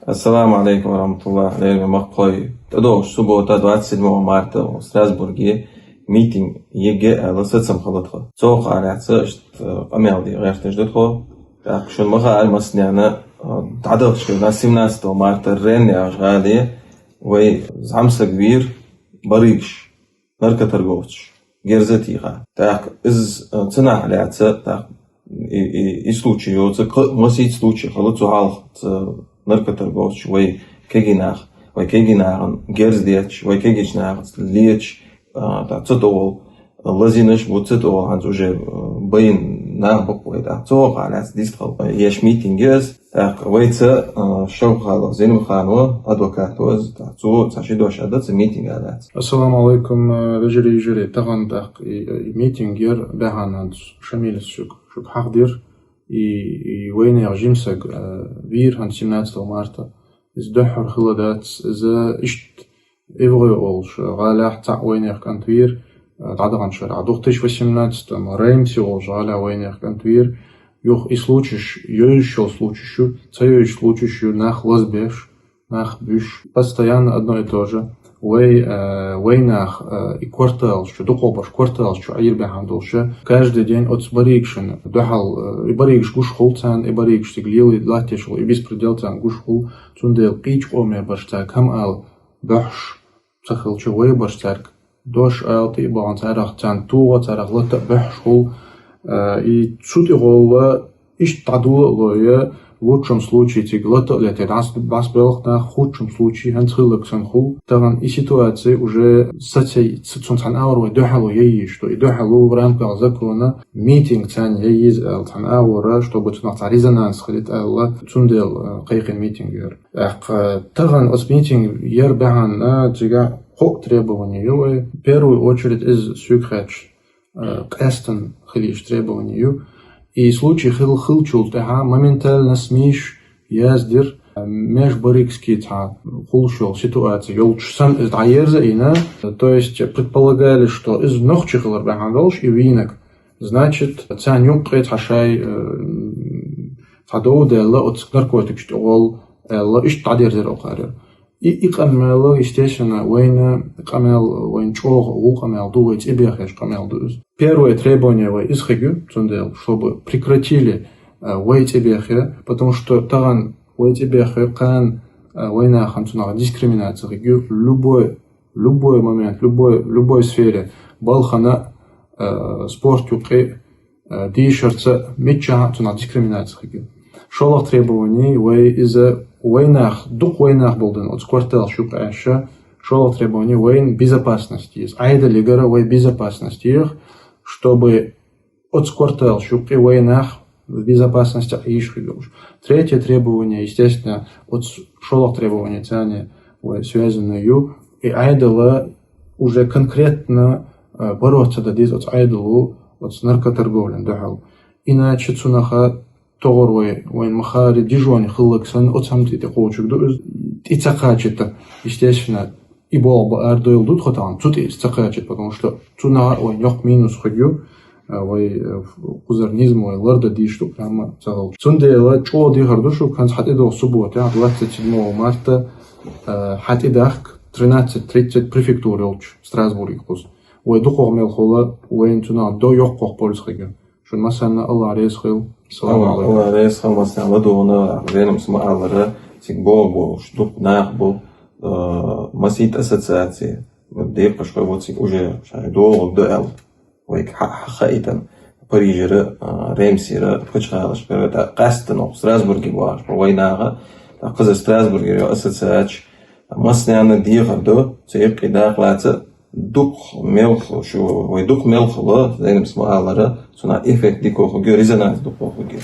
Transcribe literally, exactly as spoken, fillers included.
Ассаламу алейкум ва рахматуллах, лерме махкой. ТӀадогӀуш суббота, двадцать седьмого марта, Страсбурге митинг еге аьлла сацам хала тха. Цо хьалаьца иштта къамел де гӀерташ да тхо. ТӀаккха шун маха аль маснена дӀадахча на семнадцатого марта Рен яхаш гӀали вай зӀамсаг вир баригаш, наркоторговцаш, герза тӀа. ТӀаккха из, э, цунах лаьца, тӀаккха и, и, и случай йоца, кхы масийта случай хала цу хьалха, ца наркоторговцаш вай кегий нах, вай кегий нахана герз детташ, вай кегийча нахаца леташ, а, тӀаккха цу тӀагӀолла лазийнаш бу, цу тӀагӀолла хӀанз уже, э, байна нах ба-кх вай, тӀаккха цу хьалаьца дистхала еш митинг я из. ТӀаккха вайца, а, Шовхалов Зелимхан ва, адвокат ва из, тӀаккха цо цхьа ши дош аргда цу митинга лаьца. Ассаламу алейкум, э, вежарий, йижарий. Тахан тӀаккха и, и митинг яр баьхьан хӀанз Шамилас шуга, шуга хьахдир. И, и вайнаьха жимсаг, э, вийр хӀанз семнадцатого марта. Из дуьххьара хила дац, из иштта ИвгӀой олуш гӀалахь цхьаъ вайнаьха кӀант вийр, э, дӀадаханчу шарахь. Две тысячи восемнадцатом Реймси олуш гӀалахь вайнаьха кӀант вийр. Юха и случайш, йовзаш йолу случайш ю, ца йовзаш случайш ю, нах лазбеш, нах буьш. Постоянно одно и то же. Вай, э, вайнах, э, и кварталаш чу, дукхахберш кварталаш чу Ӏийр баьхьана долуша. Каждый день оцу баригашна дуьхьал, э, и баригаш гуш хуьлу царна, и баригаш цига лелий латтош волу, и беспредел царна гуш хуьлу. Цундела кхечу къоме барш цаьрга хӀума ала бохьуш ца хилча, вай барш цаьрга дош ала тӀе а бахана, царах царна тухо, царах лата а бохьуш хуьлу. Э, и цу тӀе гӀолла иштта дӀадула а ло я, в лучшем случае цига лата а летий, дӀас-, дӀасабелха нах, в худшем случае хӀинца хилларг санна хуьлу. Тахана и ситуация уже сацай-, ц-, цунна цхьана агӀор вай дуьхьало яйийша, что и дуьхьало в рамках закона митинг царна яйийза аьлла цхьана агӀора, чтобы цунах цхьа резонанс хилийта аьлла, цундела, э, кхайкхина митинг яр. ТӀаккха тахана оцу митинг яр баьхьана цигахь кхо требование ю вай. В первую очередь иза соьга хаьттича, э, къаьстина хила йиш требование ю. И случай хил-, хилчул тӀаьхьа моментально СМИ-ш яздира, э, межбаригский цхьа хуьлуш йолу ситуация йолчу санна иза дӀаерза а йина. То есть предполагали, что иза нохчи хилар баьхьана долуш и вийнарг. Значит, царна юккъе цхьа шай, э, цхьа дов даьлла оцу наркотикаш тӀе гӀолла аьлла, иштта дӀадерзира окхарера. И, и къамел, естественно, вайна къамел, вайна чӀогӀа ву къамел ду, вай цӀе бехаш къамел ду иза. Первое требование вай иза хиг ю, цундела, чтобы прекратили, э, вай цӀе бехе, потому что тахана вай цӀе бехе, кхана, э, вайнахана цунах дискриминация хиг ю, любой, любой момент, любой, любой сфере, балхана, э, спорт юккъе, э, дийшарца, миччахьа цунах дискриминация хиг ю. ШолгӀа требование вай иза вайнах, дукха вайнах болу дина оцу кварталаш юккъе аьлча, шолгӀа требование вайна безопасность еза. Ӏедалигара вай безопасность еха, чтобы оцу кварталаш юккъе вайнах в безопасности Ӏийша хир долуш. Третье требование, естественно, оцу шолгӀа требование царна вай связанный ю, и Ӏедала уже конкретно, э, бороться дан деза оцу Ӏедало, оцу наркоторговлен дуьхьал. Иначе цунаха тохар вай, вайн махари дижоне хилларг санна, оцу хӀаман тӀе кхочург ду иза. ТӀе ца кхачийта, естественно, и болх бан арадойла ду тхо тахана, цу тӀе ца кхачийта, потому что цунах а вайн йоккха минус хиг ю, а, вай, э, кхузара низам вай лардан дийш ду, прямо ца хилча. Цундела чӀогӀа дехар ду шуьга, хӀинца хьан тӀедогӀу суббота, двадцать седьмого марта, э, хьан тӀедахка тринадцать тридцать префектура йолчу Страсбурге кхуза. Вай дукхох мел хула, вайна цунах до йоккхох польза хиг ю. Шуна массарна Аллах реза хила. Салам алейкум. Аллах реза хила массарна, ладугӀу, Зелимхас ма аллара, цига боху болуш дукха нах бу, а, масийта ассоциация, декхаш хой бу цига уже шайн догӀу ду аьлла. Вайга хьа-, хьа-, хаийтина Парижера, а, Реймсера, пачхьалкхашкара, тӀаккха къаьстина Страсбурге бохуш бу вай наха, тӀаккха кхуза Страсбургера йо ассоциация, массарна дехар ду, цу юккъе дакъа лаца, дукха мел ху-, шу, вай дукха мел хула, Зелимхас ма аллара, цунах эффект дика хургья, резонанс дукха хургья.